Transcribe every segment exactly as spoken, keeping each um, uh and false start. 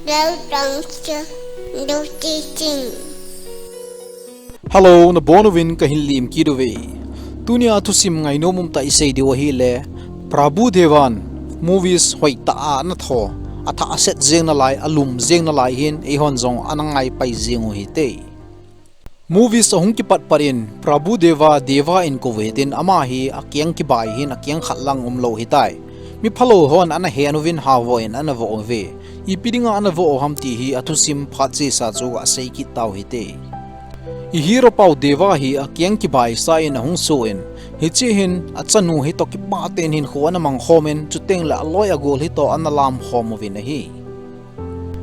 Dau tang chu, dau ti ting. Hello, nabonchauvin kahin lim kit uve. Tunia thusim ngainom umtah isei diu ahile, Prabhu Devan movies hoitah a ana tho, athah aset jeng nalai, alum jeng nalai hin eihon jong ana ngaipai jeng u hite. Movies ahung kipat pat in Prabhu Deva, Deva in kou hitin, ama hi akeng kibai hin akeng khat lang umlou hitai. Miphalou hon ana hen uvin havoh in ana voh uve. Ipi dinga ana voh u ham ti hi athusim phat chesa chu asei kit tau hite. I hero pau Deva hi akeng kibai sa in ahung so in, hiche hin achanu hitoh kipah tah in hinkho ana mang khom in, chuteng le aloi agol hitoh ana lam khom uvin ahi.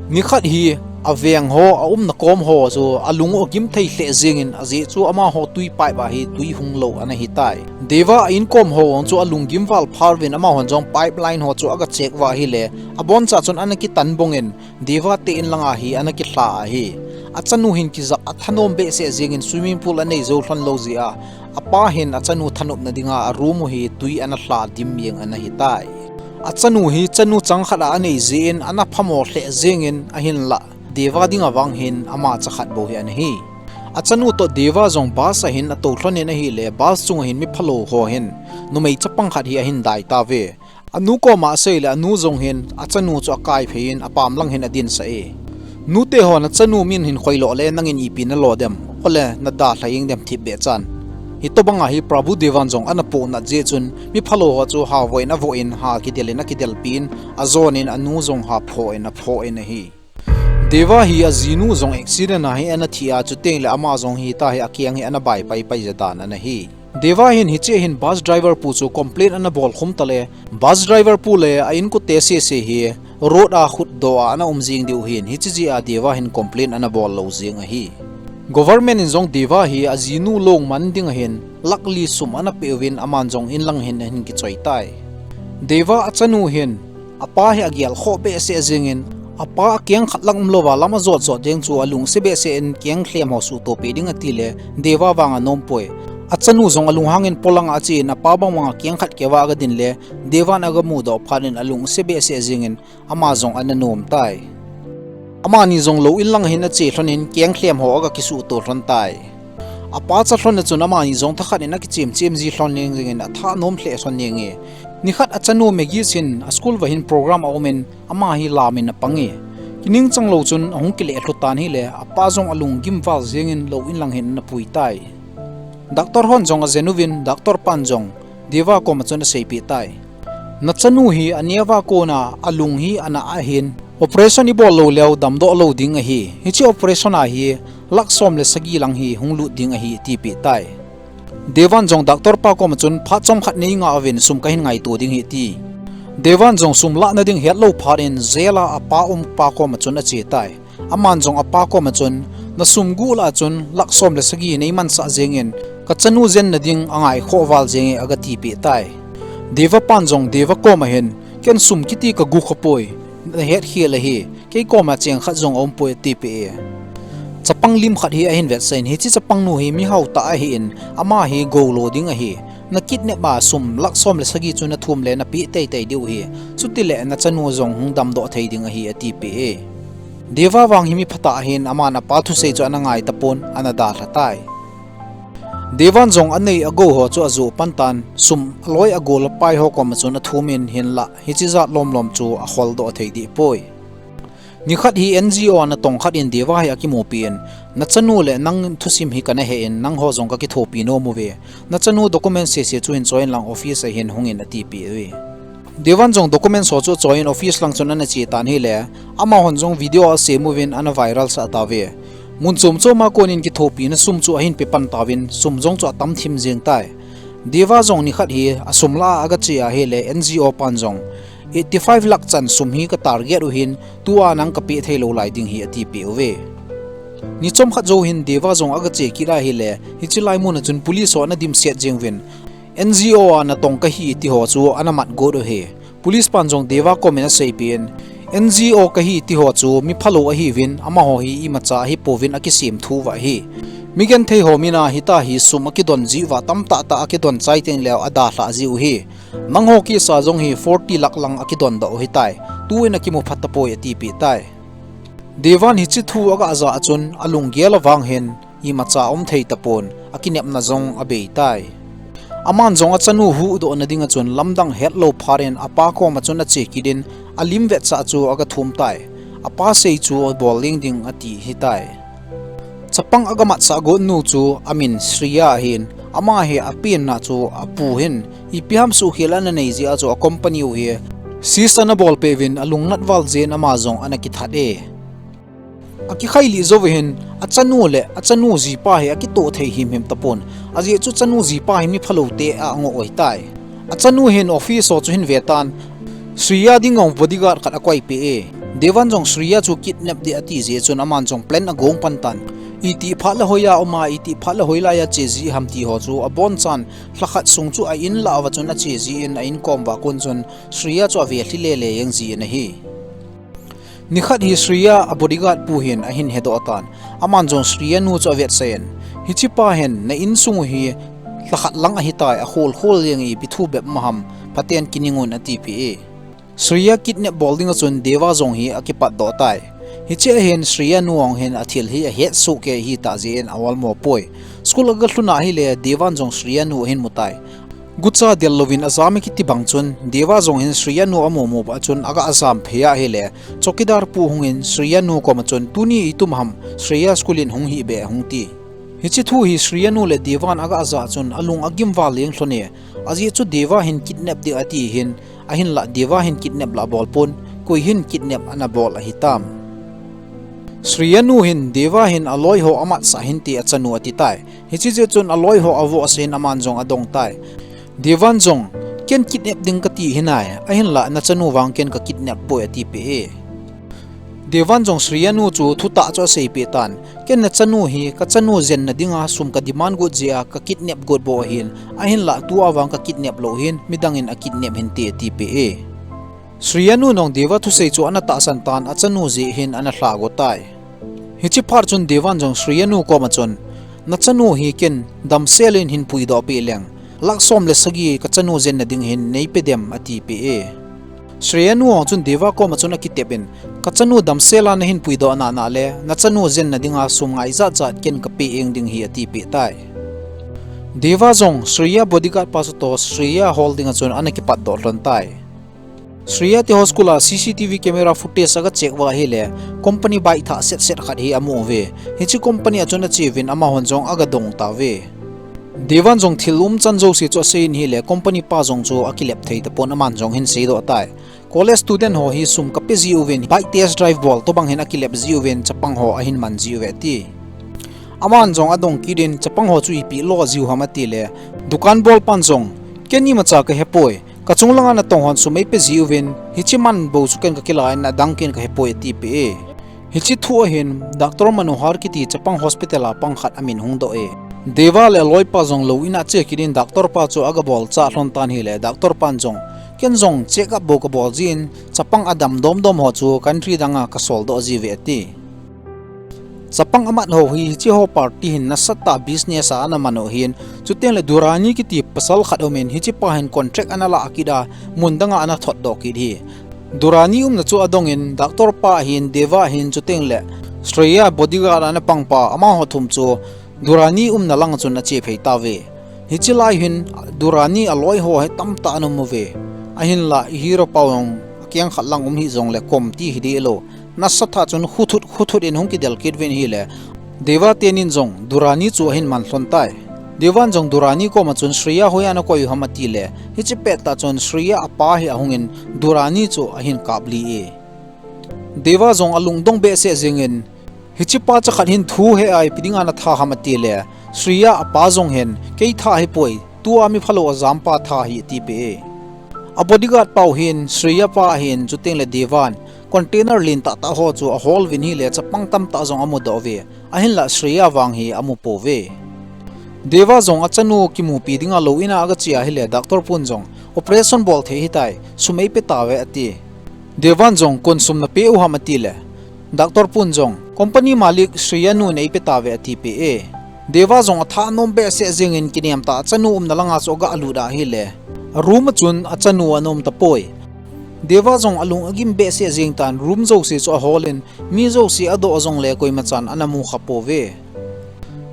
Nikhat hi aveng ho, aumna kom ho chu alung u agim thei lheh jeng in, ajeh chu amaho tui pipe a hi tui hung lou ana hitai. Deva a inkom ho chu alunggim val phat uvin amahon jong pipeline ho chu aga check uva ahile, aboncha chun ana kitan bong in, Deva te in langa hi ana kilha ahi. Achanu hin kijap a thanom behseh jeng in swimming pool anei jou lhon lou jeh a, apa hin achanu thanopna dinga a room u hi tui ana lha dim jeng ana hitai. Achanu hi chanu chang khat a anei jeh in ana phamo lheh jeng in ahinlah, Deva dinga vang hin ama cha khat bou hi ana hi. Achanu toh Deva jong bus a hin atou lhon in ahile, bus chunga hin miphalou ho hin numei chapang khat hi ahin dai tauve. Anu koma asei le anu jong hin achanu chu akai phei in apam lang hin adin sah e. Nute hon achanu min hin khoilo le nangin ipi nalo dem, ole nadalha jeng dem thipbeh chan. Hitobanga hi Prabhu Devan jong ana poh nat jeh chun miphalou ho chu havoh in avoh in ha kidel in akidelpi in ajon in anu jong ha phoh in aphoh in ahi. Deva hi ajinu jong accident a hi ana thi a, chuteng le ama jong hitia hi akeng hi ana bai pai pai ja dan ana hi. Deva hin hiche hin bus driver pu chu complain ana bol khum tale, bus driver pu le a inkote sese hi road a khutdoh a ana um jeng diu hin, hiche jeh a Deva hin complain ana bol lou jeng ahi. Government in jong Deva hi ajinu lungman ding ahin, lakh li sum ana pe uvin aman jong inlang hin ahin kichoi tai. Deva achanu hin, apa hi agel khoh behseh jeng in, apa akeng khat lang umlou va lam ajot jot jeng chu alungse behseh in keng lhem ho suhtoh peh ding ati le, Deva vang anom poi. Achanu jong alunghang in polang a ache in apa bang bang a keng khat keu a aga din le, Deva in aga mudoh phat in alungse behseh jeng in ama jong ana nom tai. Amani jong lou inlang hin ache lhon in keng lhem ho aga kisuhtoh lhon tai. Apa cha lhon a chun amani jong thakhat in akichem chem ji lhon jeng jeng in athanom lheh lhon jeng e. Nikhat achanu Maggie sin a school va hin program aum in ama hi lam in apang e. Kining chang lou chun ahung kile lhu tan ahile, apa jong alunggim val jeng in lou inlang hin ana pui tai. Doctor hon jong ajen uvin, doctor pan jong Deva koma chun aseipeh tai. Nachanu hi aneo a kona alung hi ana a ahin, operation ibol lou leu damdoh lou ding ahi. Hiche operation a hi lakh som le sagi lang hi hung lut ding ahi, atipeh tai. Devan jong doctor pa koma chun, phat chomkhat nei ngah uvin, sum kahin ngaito ding ahi, ati. Devan jong sum lahna ding hetlou phat in jail a apa um pa koma chun ache tai. Aman jong apa koma chun, na sum guh lah a chun lakh som le sagi nei mansah jeng in, kachanu jenna ding angaikhoh val jeng e, aga tipeh tai. Deva pan jong Deva koma hin, ken sum kiti kaguh khapoi, nahet khel ahi, kei koma cheng khat jong aumpoi, atipeh e. Chapang lim khat hi ahin vetsah in, hiche chapang nu hi mihao tah ahin, ama hi goulo ding ahi. Na kidnap a sum lakh som le sagi chu nathum le napeh teitei diu ahi. Chutile nachanu jong hung damdoh thei ding ahi, atipeh e. Deva vang hi mi phatah ahin, aman apa thusei chu ana ngai tapon, ana dalha tai. Devan jong anei agou ho chu ajoh pan tan, sum aloi agol apai ho koma chun athum in, hinlah hiche jat lomlom chu akholdoh thei deh poi. Nikhat hi N G O a natong khat in Deva hi akimupi in, nachanu le nang thusim hi kana he in, nangho jong kakithopi nom uve. Nachanu document sese chu hin choi in lang office a hin hung in, atipeh uve. Devan jong document ho chu achoi in office lang chun ana che tan ahile, amahon jong video asem uvin ana viral sah tauve. Mun chom chom a kon in kithopina sum chu ahin pe pan tauvin, sum jong chu atam thim jeng tai. Deva jong nikhat hi asum lah a aga che ahile, N G O pan jong eighty five lakh chan sum hi ka target u ahin, tua nang kapeh thei lou lai ding ahi, atipeh uve. Ni chomkhat jou hin Deva jong aga che kit ahile, hiche lai mun a chun police ho ana dimset jeng uvin, N G O a natong kahi ti ho chu ana mat got u ahi. Police pan jong Deva kom in aseipeh in, N G O kahi ti ho chu mi phalou ahiuvin, amaho hi imacha ahipouvin akisemthu uva ahi. Mi genthei ho min a hitia hi sum akidon jiuva, tamtah tah akidon chai teng leh adalhah jiu ahi. Nangho case a jong hi forty lakh lang akidon doh u ahitai. Tuin akimu phat tapoi, atipeh tai. Devan hiche thu aga ja a chun alunggel avang hin imacha um thei tapon, akinepna jong abei tai. Aman jong achanu huhdoh na ding a chun lamdang hetlou phat in apa koma chun ache kit in alim vetcha chu aga thum tai. Apa sei chu bol leng ding ati hitai. Chapang aga matsah got nu chu amin Shreya ahin, ama hi apenna chu apu hin ipi ham suhkhel ana nei jeh a chu a company u hi seize ana bolpeh uvin alungnat val jeh in ama jong ana kithat e. Akikhai lih jou hin achanu le achanu jipa hi akitoh thei himhim tapon. Ajeh chu chanu jipa hi mi phalou te a angoh u ahitai. Achanu hin office ho chu hin ve tan, Shreya ding jong bodyguard khat akoipeh e. Devan jong Shreya chu kidnap ding ati jeh chun aman jong plan agong pan tan. Itih phat le hoiya um a, itih phat le hoilai a che ji ham ti ho chu abonchan lhakhat sung chu a in lah uva chun ache jin a inkom uva kon chun Shreya chu ave lhi lele jeng jin ahi. Nikhat hi Shreya a bodyguard pu hin ahin hedoh tan. Aman jong Shreya nu chu avetsah in, hichepa hin na insung u hi lhakhat lang ahitai, akholkhol jeng e, ipi thu bep um ham, phaten kining un atipeh e. Shreya kidnap bol ding a chun Deva jong hi akipatdoh tai. Hiche a hin Shreya nu jong hin athil hi ahet soh kei ahitah jeh in a-olmo poi. School aga lhun ahile Devan jong Shreya nu ahin mutai. Gucha del louvin ajam e kiti bang chun Deva jong hin Shreya nu amu mu phat chun aga jam phei ahile chowkidar pu hungin Shreya nu koma chun tuni itum ham Shreya school in hung hih beh hung ti. Hiche thu hi Shreya nu le Devan aga ja chun alung agim val jeng lhon e. Ajeh chu Deva hin kidnap ding ati hin, ahinlah Deva hin kidnap lah abol pon, koi hin kidnap ana bol ahitam. Shreya nu hin Deva hin aloi ho amatsah hinte achanu ati tai. Hiche jeh chun aloi ho avohsah in aman jong adong tai. Devan jong, ken kidnap ding kati hinai, ahinlah nachanu vang ken kakidnap poi atipeh e. Devan jong Shreya nu chu thutah chu aseipeh tan, ken nachanu hi kachanu jenna dinga sum kademand got jeh a kakidnap got bou ahin, ahinlah tua vang kakidnap lou hin midang in akidnap hinte atipeh e. Shreya nu jong Deva thusei chu ana tahsan tan achanu jeh hin ana lha got tai. Hiche phat chun Devan jong Shreya nu koma chun, nachanu hi ken damsel in hin puidoh peh leng, lakh som le sagi kachanu jenna ding hin neipe dem atipeh e. Shreya nu jong chun Deva koma chun akitep in, kachanu damsel a nahin puidoh nana le nachanu jenna dinga sum ngai jat jat ken kapeh jeng ding hi atipeh tai. Deva jong Shreya bodyguard pa chu toh Shreya hol ding a chun ana kipatdoh lhon tai. Shreya te ho school a C C T V camera footage aga check uva ahile company bike thah set set khat hi amu uve. Hiche company a chun ache uvin amahon jong aga dong tauve. Devan jong thil umchan jouse chu asei in ahile company pa jong chu akilep thei tapon aman jong hin seidoh tai. College student ho hi sum kape ji uvin bike test drive bol tobang hin akilep ji uvin chapang ho ahin man ji uve ati. Aman jong adong kit in chapang ho chu ipi lo jiu ham atile, dukan bol pan jong, ken imacha kahepoi, kachung langa natong hon sum eipe ji uvin, hiche man bou chu ken kakila in adang ken kahepoi atipeh e. Hiche thu ahin Doctor Manohar kiti chapang hospital a pang khat amin hungdoh e. Deva le aloipa jong lou in a che kit in doctor pa chu aga bolchah lhon tan ahile doctor pan jong, ken jong check up bou kabol jin, chapang adam domdom ho chu country danga kasoldoh ji uve ati. Chapang amat ho hi hiche ho party hin nasatah business a ana man u ahin, chutengle Durani kiti pasal khat aumin hichepa hin contract ana lah kit a, mun danga ana thotdoh kit hi. Durani umna chu adongin doctor pa ahin, Deva ahin, chutengle Shreya bodyguard a ana pangpa amaho thum chu Durani umna langa chun ache phei tauve. Hiche lai hin Durani aloi ho hi tamtah ana um uve. Ahinlah hero pa jong akeng khat lang um hih jongle kom ti hi dehlou, nasatah chun khuthut khuthut in hung kidel kit uvin ahile, Deva tenin jong Durani chu ahin man lhon tai. Devan jong Durani koma chun Shreya hoiya nakoi u ham atile, hiche pettah chun Shreya apa hi ahungin Durani chu ahin kapli e. Deva jong alungdong behseh jengin, hichepa chakhat hin thu he a ipi dinga natha ham atile, Shreya apa jong hin, kei tha ahipoi, tua mi phalou ajampa tha ahi atipeh e. A bodyguard pau hin Shreya pa ahin, chutengle Devan container len tahtah ho chu ahol uvin ahile chapang tamtah jong amudoh uve, ahinlah Shreya vang hi amupouve. Deva jong achanu kimupi dinga lou in a agache ahile doctor pun jong operation bol thei ahitai, sum eipe tauve ati. Devan jong kon sum napeh u ham atile, doctor pun jong company malik Shreya nun eipe tauve atipeh e. Deva jong atha nom behseh jengin kinem tah a achanu umna langa chu aga lut ahile, room a chun achanu ana um tapoi. Deva jong alung agim behseh jeng tan, room jouse chu ahol in, mi jouse adoh jongle koima chan ana mu kha pouve.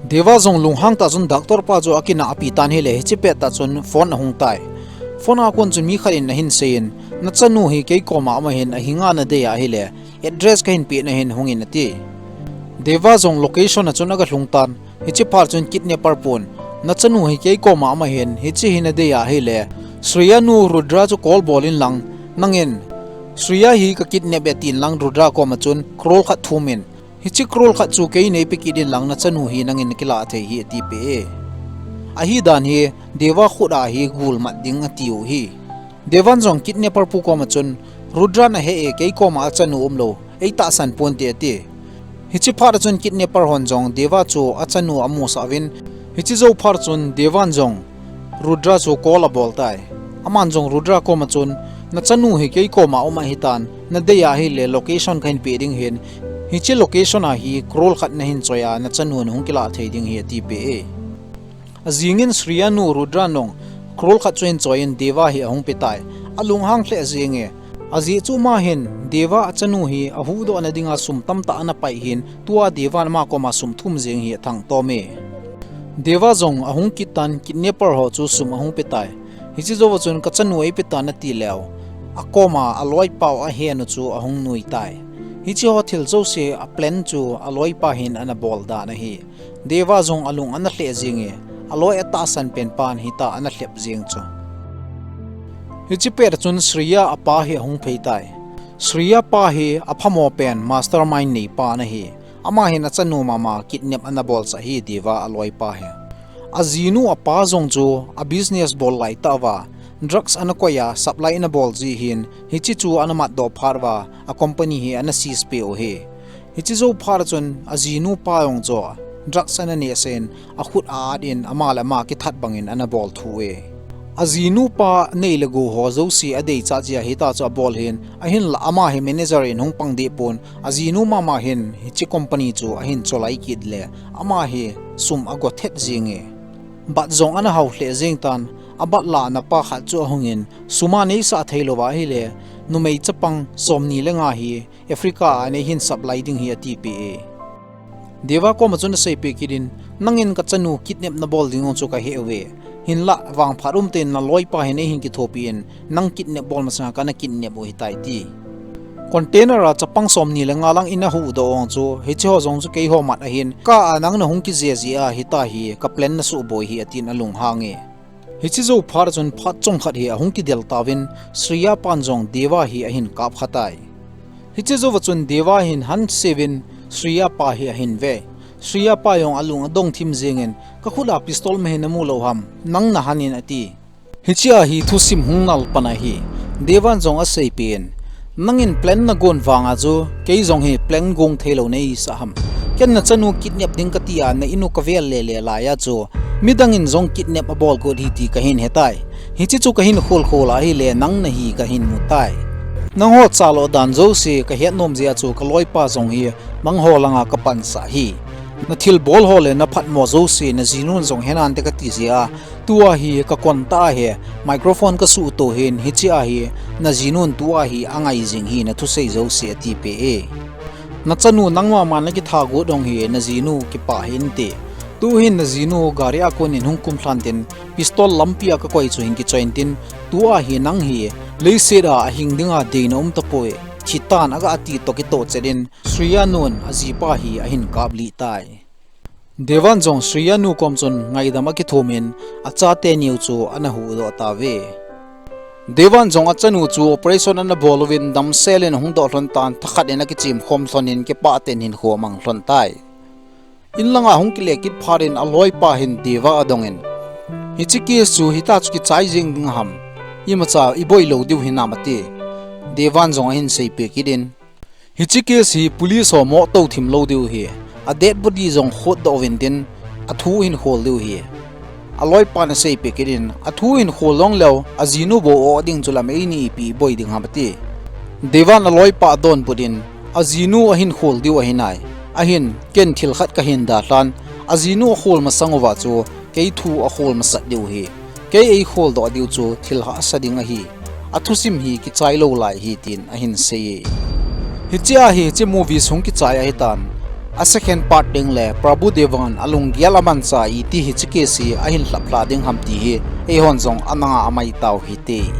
Deva jong lunghang tah chun doctor pa chu akinahpi tan ahile, hiche pet tah chun phone ahung tai. Phone a kon chun mi khat in ahin seiyin, "Nachanu hi kei koma um ahin, ahinga nadei ahile, address kahin peh nahin hungin," ati. Deva jong location a chun aga lhung tan, hiche phat chun kidnapper pun, "Nachanu hi kei koma um ahin, hiche hi nadei ahile, Shreya nu Rudra chu call bol inlang, nangin Shreya hi ka kidnap e tin lang Rudra koma chun crore khat thum in, hiche crore khat chu kei neipe kit inlang nachanu hi nangin nakilah thei hi," atipeh e. Ahi dan hi Deva khut a hi gul mat ding atiu hi. Devan jong kidnapper pu koma chun, "Rudra nahe e, kei koma achanu umlou, eitahsan ponte," ati. Hiche phat a chun kidnapper hon jong Deva chu achanu amusah uvin, hiche jou phat chun Devan jong Rudra chu call abol tai. Aman jong Rudra koma chun, "Nachanu hi kei koma um ahitan, nadei ahile location kahin peh ding ahin, hiche location a hi crore khat nahin choi a nachanu nahung kilah thei ding ahi," atipeh e. Ajingin Shreya nu Rudra in jong crore khat chu ahin choi in Deva hi ahung petai. Alunghang lheh jenge. Ajeh chu ama hin Deva achanu hi ahuhdoh nadinga sum tamtah ana pai hin, tua Devan ama koma sum thum jeng hi athangtom e. Deva jong ahung kit tan kidnapper ho chu sum ahung petai. Hiche jouva chun, "Kachanu eipetan," ati leu, akoma aloipa u ahen u chu ahung nuitai. Hiche ho thil jouse aplan chu aloipa hin ana bol dan ahi. Deva jong alung ana lheh jenge, aloi atahsan pen pan hitia ana lhep jeng chu. Hiche pet a chun Shreya apa hi ahung pheitai. Shreya pa hi aphamo pen mastermind neipa ana hi. Ama hin achanu mama kidnap ana bolsah hi Deva aloipa hi. Ajinu apa jong chu abusiness bol laitah uva, drugs ana koi a supply ana bol ji hin, hiche chu ana matdoh phat uva, acompany hi ana seize peh u hi. Hiche jou phat a chun ajinu pa jong chu drugs ana nehsah in, akhut a-at in ama le ama kithat bangin ana bol thu e. Ajinu pa nei le gou ho jouse adeichat jeh a hitia chu abol hin, ahinla ama hi manager in hung pang deh pon, ajinu mama hin hiche company chu ahin cholai kit le, ama hi sum ago thet jenge. Bat jong ana hao lheh jeng tan, abat lahna pa khat chu ahungin, "Sum a neisah theilouva ahile, numei chapang somni le nga hi Africa a neihin supply ding ahi," atipeh e. Deva koma chun aseipeh kit in, "Nangin kachanu kidnap nabol ding jong chu kaheuve. Hinla vangphat umtah in naloipa hi neihin kithopi in, nang kidnap bol masanga kana kidnap u ahitai," ati. Container a chapang somni le nga lang in ahuhdoh u chu, "Hiche ho jong chu keiho mat ahin, kah a nang nahung kije jeh a hitia hi kaplan nasuhboi ahi," atin alunghang e. Hiche jou phat a chun phat chomkhat hi ahung kidel tauvin, Shreya pan jong Deva hi ahin kap kha tai. Hiche jouva chun Deva hin hanseuvin Shreya pa hi ahin ve. Shreya pa jong alung adong thim jengin, "Kakhut a pistol mahi namu lou ham, nang nahan in," ati. Hichea hi thusim hung nal pan ahi. Devan jong aseipeh in, "Nangin plan nagon vanga chu, kei jong hi plan gong theilou neisah ham. Ken nachanu kidnap ding kati a na in u kavel lele laiya chu, midang in jong kidnap abol got ahi ti kahin hetai. Hiche chu kahin kholkhol ahile nang nahi kahin mutai. Nangho chalo dan jouse kahet nom jeh a chu kaloipa jong hi nangho langa kapansah ahi. Nathilbol ho le naphatmo jouse najinun jong henante kati jeh a, tua hi kakon tah ahi, microphone kasuhto hin, hichea hi najinun tua hi angai jing ahi nathusei jouse," atipeh e. "Nachanu nangma ma nakitha got jong hi najinu kipah hih inte. Tuhin najinu gari a konin hung kumlhan tin, pistol lampia kakoi chu hin kichoi intin, tua hi nang hi leiset a ahing dinga deina umtapoi, thitan," aga ti toh kitoh chet in, Shreya nun ajipa hi ahin kaplih tai. Devan jong Shreya nu kom chun ngaidam akithumin, achate niu chu ana huhdoh tauve. Devan jong achanu chu operation ana bol uvin damsel in ahung doh lhon tan, thakhat in akichim khom lhonin kipah tah in hinkho amang lhon tai. In langa hung kile kit phat in aloipa hin Deva adongin, "Hiche case chu hitia chu kichai jeng ding ham, imacha iboi lou diu hinam?" ati. Devan jong ahin seipeh kit in, "Hiche case hi police ho moh tou thim lou diu ahi, a dead body jong khotdoh uvin tin, athu hin khol diu ahi." Aloipan aseipeh kit in, "Athu hin khol jongleu, ajinu bou o ding chu lam eini ipi iboi ding ham?" ati. Devan aloipa adonbut in, "Ajinu ahin khol diu ahinai. Ahin, ken thil khat kahin dalhan, ajinu akhol masang uva chu, kei thu akhol masat diu ahi. Kei eikholdoh diu chu thil hahsa ding ahi. athusim hi kichai lou lai ahi tin ahin sei e. Hichea hi hiche movie sung kichai ahitan, a second part ding le Prabhu Devan alunggel amancha iti hiche case hi ahin lhaplha ding ham ti hi eihon jong ana ngah mai tau hite.